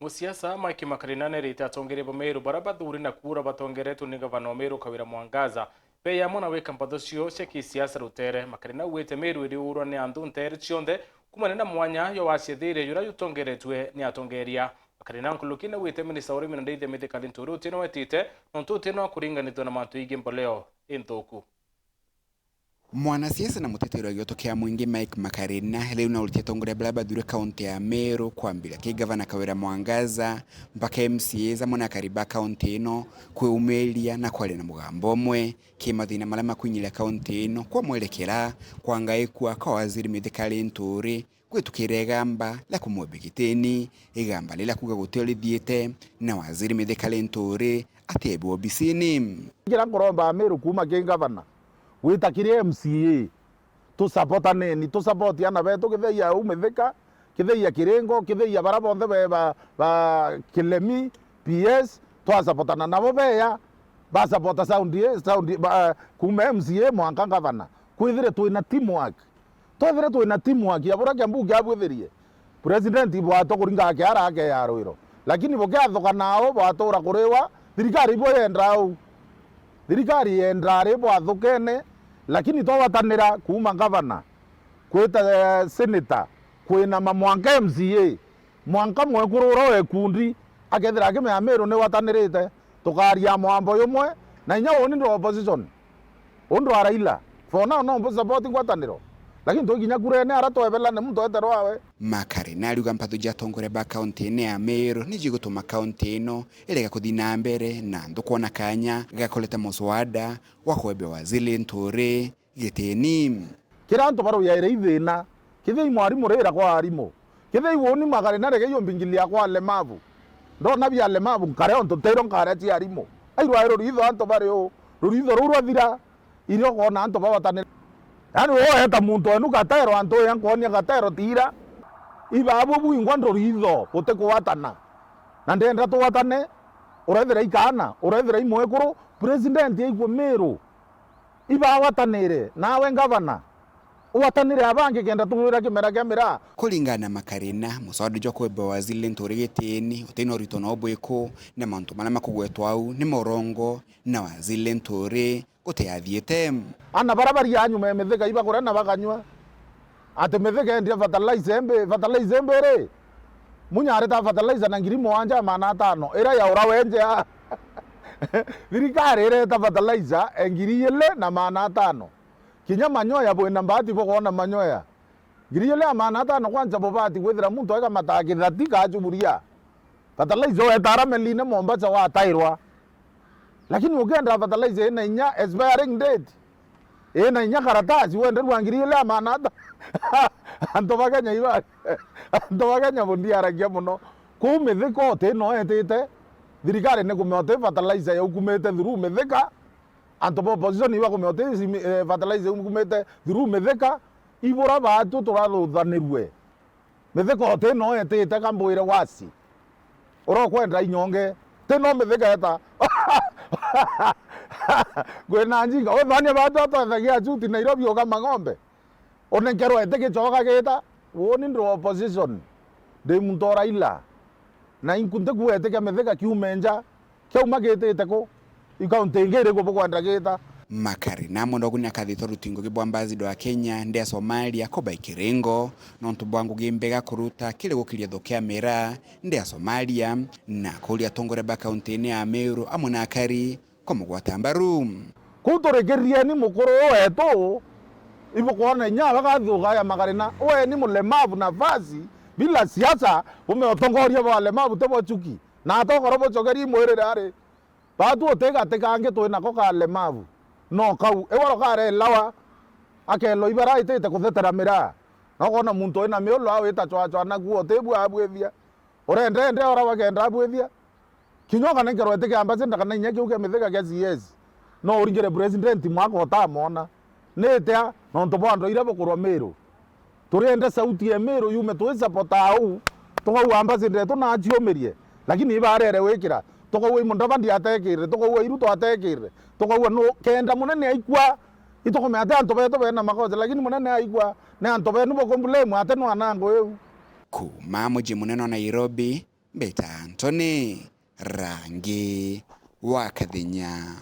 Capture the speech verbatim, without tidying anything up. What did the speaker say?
Musiasa Mike Makarina nerite atongeria ba Meru bara bathuri na kuura batongeretwe ni gavana wa Meru Kawira Mwangaza beya amwe na wika mpatho cio cia kisiasa rutere. Makarina augite Meru iriurwa ni anthu ntere cionthe kumania na mwanya jwa waciethirie jura jutongeretwe ni atongeria. Makarina nkuruki naugite minista wa urimi na ndithia Mithika Linturi utino wetite nontu utino akuringanithua na mantu ingi mboleo inthuku. Mwanasiasa na muteteri wa gioto kia mwingi Mike Makarina riu nauritie atongoria baria bathure kaunti ya Meru kwambira ki gavana Kawira Mwangaza mpaka M C As amwe na akari ba kaunti ino kwiumiria na kwaria na mugambo umwe ki mathina maria makwinyiria kaunti ino kwa mwerekera kwa ngaikua kwa waziri Mithika Linturi kwitukira igamba ria kumwebia gitini, igamba riria kuga guti o rithiite na waziri Mithika Linturi atiebwa obisini. Ngira nkuromba Amiru kuuma ki ngavana gwita kiri M C A, tusapotaneni, tusapoti ana betu, kitheia u Mithika, kitheia Kiringo, kitheia bara bonthe be ba, ba Kilemi, P S, twasapotana nabo beya, basapota sound, sound, ba, kuuma M C A mwanka ngavana. Kwithire twina teamwork. Twethire twina teamwork ya buria Kiambu kiabwithirie. President ibwatwa kuringa kiara ake ya rwiro. Lakini bukiathuka nao bwatura kuriwa, thirikari ibo yendaa uu. Thirikari yendaa ri bwathukene, lakini twawatanira kuuma ngavana, kwita, eh, senator, kwinama mwanka M C A, mwanka mwekuru uria wekundi, akethira akimenya Amiru ni watanirite, tukaria mwambo jumwe, na inya uuni ndi opposition. Undu wa Raila, for now no mbu support ngwataniro. Lakini tukinya kurene ara twebelane muntu eterwa awe. Makarina ariuga mpatho cia atongoria ba kaunti ino ya Meru ni cigutuma kaunti ino irega kuthi na mbere na anthu kwona kanya ga kuleta muswada wa kwebia waziri Linturi gitini. Kira antu baruyaire ithina, kithei mwarimu rira kwa arimu. Kithei woni Makarina rege iyo mbingilia kwa alemavu. Ndona bia alemavu nkare ontu tero nkare cia arimu. Airwae ruritho antu bari u, ruritho ruu rwathira. Irio ukoona antu bawatanire. Yaani, woeta muntu wenu gatero, antu ya nkwonia gatero tiira. Ibabu bwingwa nduritho, guti kuwatana. Na ndenda tuwatane, urethira ikaana, urethira imwekuru, president aikwe Miru. Ibawatanire, nawe ngavana, uwatanire abangi kenda tugwira kimera kia miraa. Kuringana na Makarina, muswada jwa kwemba waziri Linturi gitini utina urito no bwiku, na mantu maria makugwetwa au ni morongo, na waziri Linturi guti athiite. Ana bara baria nyuma ya Mithika ibakuria na bakanyua. Ati Mithika endia fertilizer embe, fertilizer embe ri? Munya areta fertilizer na ngiri mugwanja magana atano, ira ya ura wenjea. Thirikari ireta fertilizer e ngiri ili na magana atano. Kinya manyoya bwina mbati bukoona manyoya. Ngiri ili na magana atano kwanza bubati kwithira muntu aigamataa kithati kaa chuburia. Fertilizer wetaara meline Mombasa watairwa. Lakini ukienda fertilizer ina inya expiring date, ina inya karatasi, wenderua ngiri ili na magana atano. Antu ba Kenya iba, antu ba Kenya bundiaragia muno. Kuu Mithika uti no etite, thirikari ni kumea uti fertilizer yaukumite through Mithika. Antu ba opposition iba kumea uti simi-, eh, fertilizer yaukumite through Mithika. Ibura baatu turathuthanirue. Mithika uti no etite ka mbwire wasi. Urokwenda inyonge. Ti no Mithika eta. Kwina njinga. Wethania baatu atwethagia chuti Nairobi uga mang'ombe. Unenkerwa eti gichoka gita. Woni ndi opposition. Ndi muntu o Raila. Na inku ntiku eti kia Mithika kiume nja. Kiauma gitite ku? I kaunti ingi iriku bukwenda gita? Makari na amwe ndogu ni akathitwa rutingo ki bwa ambassador wa Kenya ndi ya Somalia, Kobai Kiringo, nontu bwa ngugi mbega kuruta kiri gukiria thu kia miraa ndi ya Somalia, na kuria atongoria ba kaunti-ini ya Meru amwe na akari kumugwata mbaru. Kuu turikirieni mukuru wetu, ibukwona inya bagathuka ya Makarina, ueni mulemavu nafasi bila siasa, ume utongoria bwa alemavu ti bwa chuki. Na atokorwo bucokerie imwirire ari, baatu uti gati kangi twi nako ka alemavu. No kau, igoro karelawa, akelo ibara itite kuthetera miraa. Na ukona muntu wina miulu awita chwachwa naku utibua abwithia. Urendende ora bagenda abwithia. Kinya ukanenkerwa iti kia ambassador kana inya kiu kia Mithika kia C S. No uringire president mwaka utamwona. Ni itia nontu bwa antu iria bukurwa Miru. Turienda sauti ya Miru yume twi support au. Tukauga ambassador yetu na aciumirie. Lakini ibarere wikira. Tukauga i Mudavadi atekirire. Tukauga i Ruto atekirire. Tukauga nu kenda munene aikua. Itukumea ati antu betu bena makosa. Lakini munene aikua. Ni antu benu bukumblame ati nwanangu iu. Kuuma muji munene wa Nairobi, mbita Anthony Rangi wa Kathinya.